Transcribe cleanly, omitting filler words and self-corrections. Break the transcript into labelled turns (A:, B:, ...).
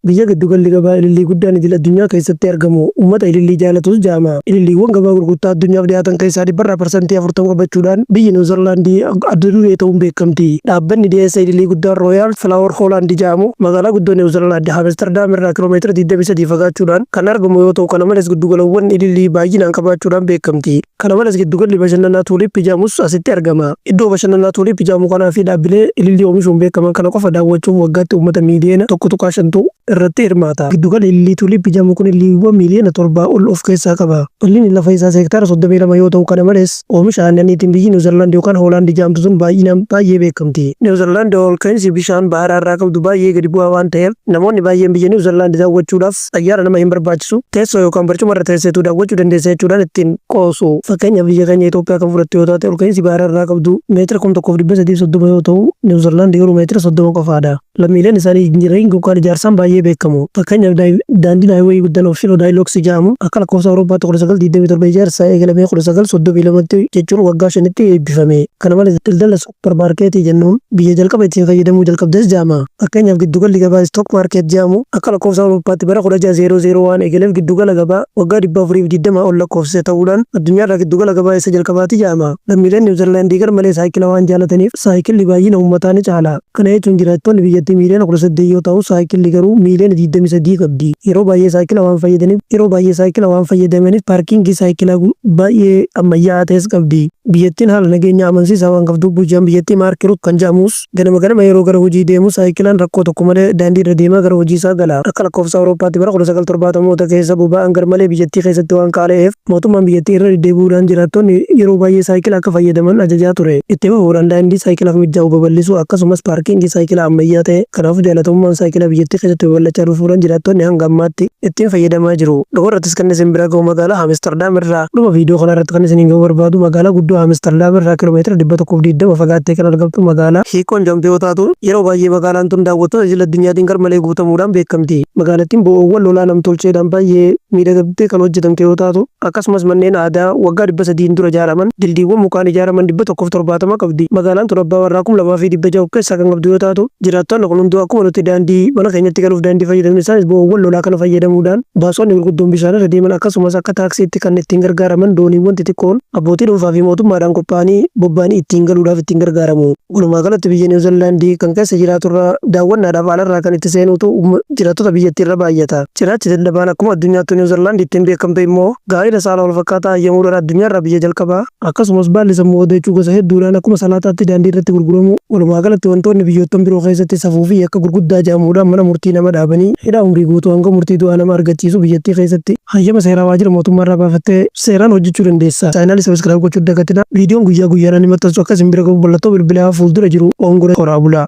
A: Biyya giddugalli gabaa ilillii guddaan idil addunyaa keessatti argamu uummata ilillii jaalatus jedhama. Ililliiwwan gabaa gurgurtaa addunyaaf dhiyaatan keessaa dhibbarraa 40% qabachuudhaan biyyi Niwuzarlaandii adda duree ta'uun beekamti. Dhaabbanni dhiyeessa ilillii guddaan Royal Flower Holland jedhamu magaalaa guddoo Niwuzarlaand Amsterdam irraa kiloomeetira 23 fagaachuudhaan kan argamu yoo ta'u, kana malees giddugalawwan ilillii baay'inaan qabaachuudhaan beekamti. Kana malees giddugalli bashannanaa Tuulip jedhamus asitti argama. Iddoo bashannanaa Tuulip jedhamu kanaa fi dhaabbilee ilillii oomishuun beekaman kana qofa daawwachuuf waggaatti uummata miiliyoona 1.5tu irratti hirmaata. Giddugalli ilillii Tuulip jedhamu kun ililliiwwan miiliyoona 7 ol of keessaa qaba. Bal'inni lafa isaa heektaara 32 yoo ta'u, kana malees oomisha aannaniitiin biyyi Niwuzarlaand yookaan Hoolaand jedhamtu sun baay'inaan baay'ee beekamti. Niwuzarlaand ol ka'iinsi bishaan baharaa irraa qabdu baay'ee gadi bu'aa waan ta'eef namoonni baay'een biyya Niwuzarlaand daawwachuudhaaf xayyaara nama hin barbaachisu, teessoo yookaan barcuma irra teesseetu daawwachuu dandeessa jechuudhaan ittiin qoosu. Fakkeenyaaf, biyya keenya Itoophiyaa kan fudhattu yoo taate, ol ka'iinsi baharaa irraa qabdu meetira 1330 yoo ta'u, Niwuzarlaand garuu meetira 30 qofaadha. Lammiileen isaanii injinariingii yookaan ijaarsaan baay'ee beekamu. Fakkeenyaaf, daandiin highway guddaan Offshore Dialogues jedhamu akka lakkoofsa Awurooppaatti 1927 ijaarsa eegalamee 1932tti, jechuun waggaa 5tti eebbifame. Kana malees daldala suppermaarkeetii jennuun biyya jalqaba ittiin fayyadamuu jalqabdes jedhama. Fakkeenyaaf, giddugalli gabaa Stock Market jedhamu akka lakkoofsa Awurooppaatti bara 1600 waan eegaleef giddugala gabaa waggaa 420 ol lakkoofsise ta'uudhaan addunyaarraa giddugala gabaa isa jalqabaati jedhama. Lammiileen Niwuzarlaandii garmalee saayikila waan jaalataniif saayikilli baay'ina uummataa ni caala. Kana jechuun jiraattonni biyyattii miiliyoona 18 yoo ta'u, saayikilli garuu miiliyoona 23 qabdi. Yeroo baay'ee saayikila waan fayyadamaniif paarkiingii saayikilaa baay'ee ammayyaa'aa ta'es qabdi. Biyyattiin haala nageenya amansiisaa waan qabduuf bulchaan biyyattii Maark Ruut kan jedhamus ganama ganama yeroo gara hojii deemu saayikilaan rakkoo tokko malee daandii irra deemaa gara hojii isaa gala. Akka lakkoofsa Awurooppaatti bara 1970moota keessa boba'aan garmalee biyyattii keessatti waan qaala'eef mootummaan biyyattii irra deddeebi'uudhaan jiraattonni yeroo baay'ee saayikila akka fayyadaman ajajaa ture. Itti fufuudhaan daandii saayikilaaf mijaa'u babal'isuu, akkasumas paarkiingii saayikilaa ammayyaa ta'e. Kanaafuu jaalatamummaan saayikilaa biyyattii keessatti babal'achaa dhufuudhaan jiraattonni hanga ammaatti ittiin fayyadamaa jiru. Dhumarrattis kan isin bira ga'u magaalaa Amsterdam irraa. Dhuma viidiyoo kanaa irratti kan isiniin ga'uu barbaadu magaalaa guddoo Amsterdam irraa kiiloomeetira 120 fagaattee kan argamtu magaalaa Hiikkoon jedhamtu yoo taatu, yeroo baay'ee magaalaan tun daawwattoota idil addunyaatiin garmalee guutamuudhaan beekamti. Magaalattiin bo'oowwan lolaa namtolcheedhaan baay'ee miidhagamtee kan hojjetamte yoo taatu, akkasumas manneen aadaa waggaa 300n dura ijaaraman, dildiiwwan mukaan ijaaraman 170 qabdi. Magaalaan tun abbaa warraa 2600 of keessaa kan qabdu yoo taatu, jiraattonni kun hunduu akkuma nuti daandii mana keenyatti galuuf daandii fayyadamnu isaanis bo'oowwan lolaa kana fayyadamuudhaan baasonni gurguddoon bishaan irra deeman, akkasumas akka taaksiitti kan ittiin gargaaraman dooniiwwan xixiqqoon abbootii dhuunfaa fi mootummaadhaan qophaa'anii bobba'anii ittiin galuudhaaf ittiin gargaaramu. Walumaa galatti biyya Niwuzarlaandii kan keessa jiraaturra daawwannaadhaaf alarraa kan itti seenuutu jiraattota biyyattii irra baay'ata. Ciraachi dadhabaan akkuma addunyaattuu Niwuzarlaandi ittiin beekamtu immoo gaa'ila saala walfakkaataa hayyamuudhaan addunyaarraa biyya jalqabaa, akkasumas baalli sammuu hadoochuu gosa hedduudhaan akkuma salaaxaatti daandii irratti gurguramu. Walumaa galatti wantoonni biyyoottan biroo keessatti safuu fi yakka gurguddaa jedhamuudhaan mana murtii nama dhaabanii hidhaa umrii guutuu hanga murtii du'aa nama argachiisu biyyattii keessatti hayyama seeraa waajjira mootummaarraa baafattee seeraan hojjechuu dandeessa. Chaayinaalii subscribe gochuu dagatinaa. Viidiyoon guyyaa guyyaadhaan ni maxxansu akka isin bira gahu mallattoo bilbilaa fuuldura jiru on godha. Horaa bulaa.